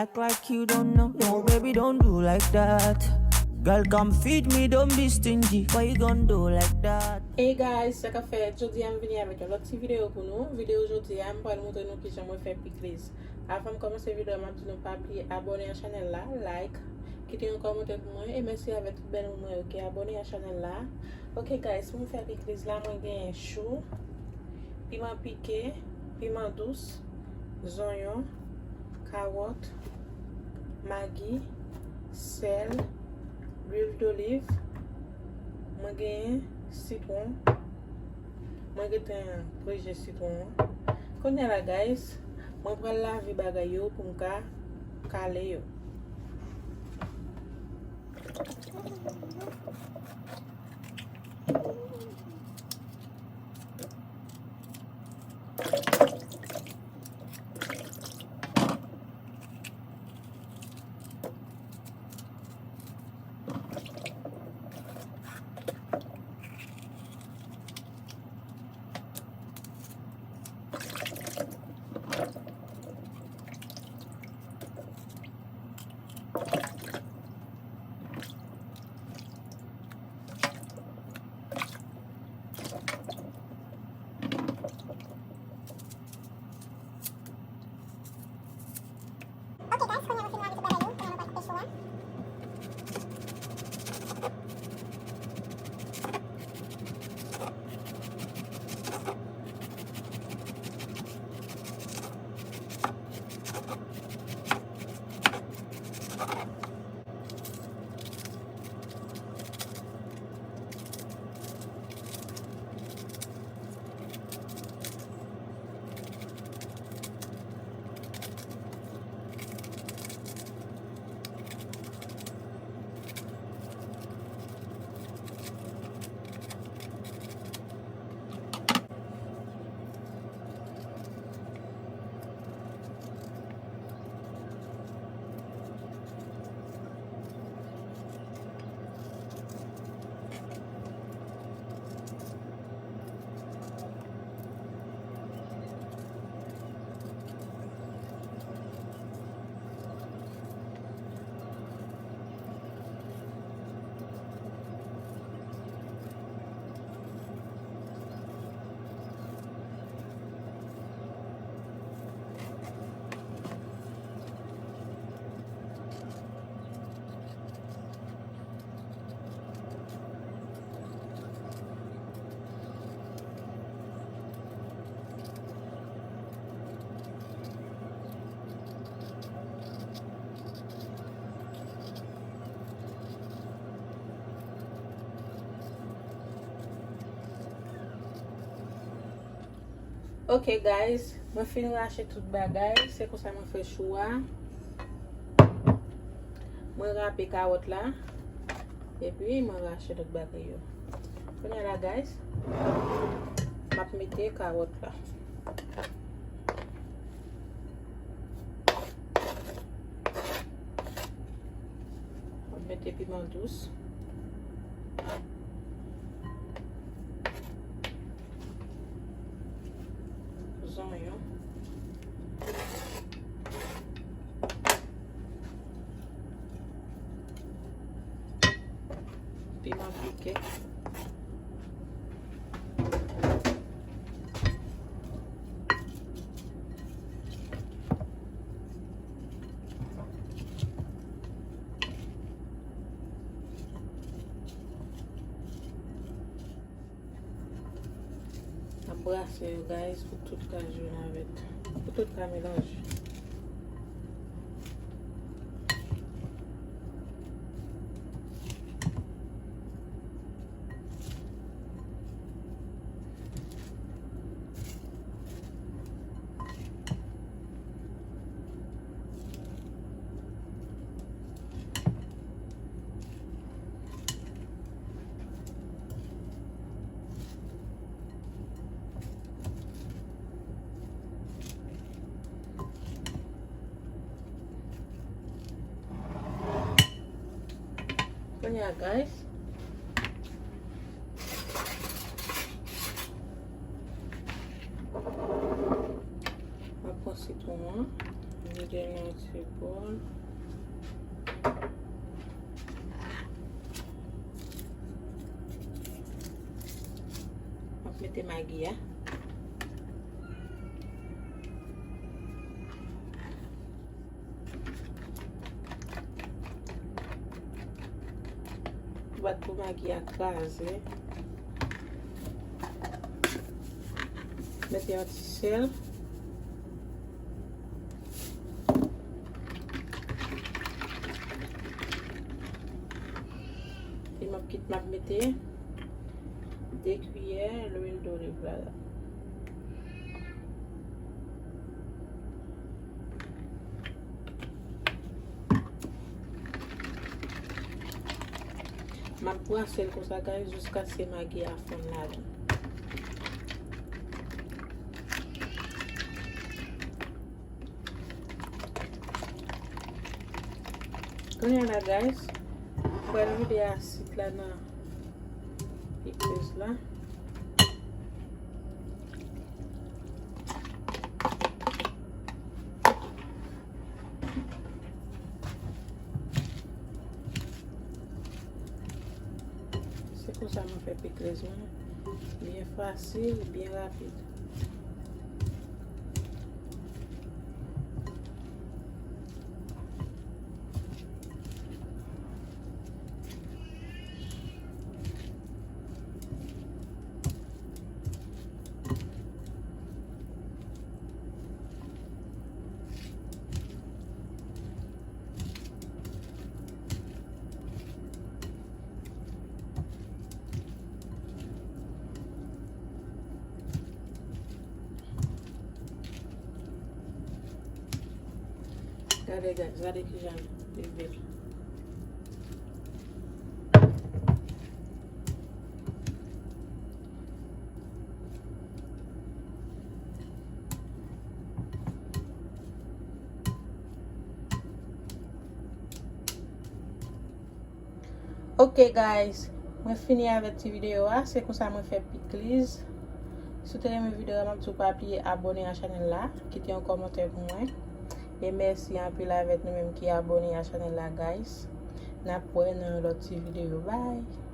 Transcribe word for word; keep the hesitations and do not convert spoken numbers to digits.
Act like you don't know. No, baby, don't do like that. Girl, come feed me, don't be stingy. Why you gonna do like that? Hey guys, sa k ap fèt? Jodi a m vini avèk yon lòt ti videyo pou nou. Videyo jodi a, m pral montre nou kijan mwen fè pikliz. Avan m kòmanse videyo a, m ap di nou pa bliye abòne a chanèl la, like, kite yon kòmantè pou mwen, e mèsi avèk tout bèl moun mwen yo ki abòne a chanèl la. Ok guys, pou m fè pikliz la, mwen genyen chou, piman pike, piman dous, zonyon, kawòt, magi, sèl, lwil doliv, mwen genyen sitwon, mwen gentan preje sitwon an. Kounye a la, guys, mwen pral lave bagay yo pou m ka kale yo. Ok guys, kounye a nou fin lave tout bagay yo, kounye a nou pral koupe chou a. Ok guys, mwen fin rache tout bagay, se konsa mwen fè chou a. Mwen rape kawòt la, epi mwen rache tout bagay yo. Kounye a la guys, m ap mete kawòt la. Mwen mete piman dous. Zonyon. Piman pike. N ap brase yo, guys, pou tout ka jwenn avèk, pou tout ka melanje. Kounye a, guys, m ap pran sitwon an, m Mete nan ti bòl. M ap mete magi a. Bat pou magi a kraze. Mete yon ti sèl. E m ap kit, m ap mete de kiyè lwil doliv la. M ap brase l konsa, guys, jiskaske magi a fonn ladan. Kounye a la, guys, m pral vide asid la nan pikliz la. Se konsa mwen fè pikliz mwen. Byen fasil, byen rapid. Gade, guys, gade kijan li bèl. Ok, guys, mwen fini avèk ti videyo a. Se konsa mwen fè pikliz. Si w te renmen videyo a, m ap di w pa bliye abòne a chanèl la, kite yon kòmantè pou mwen. E mèsi anpil avèk nou menm ki abòne a chanèl la, guys. N ap wè nan yon lòt ti videyo. Bye!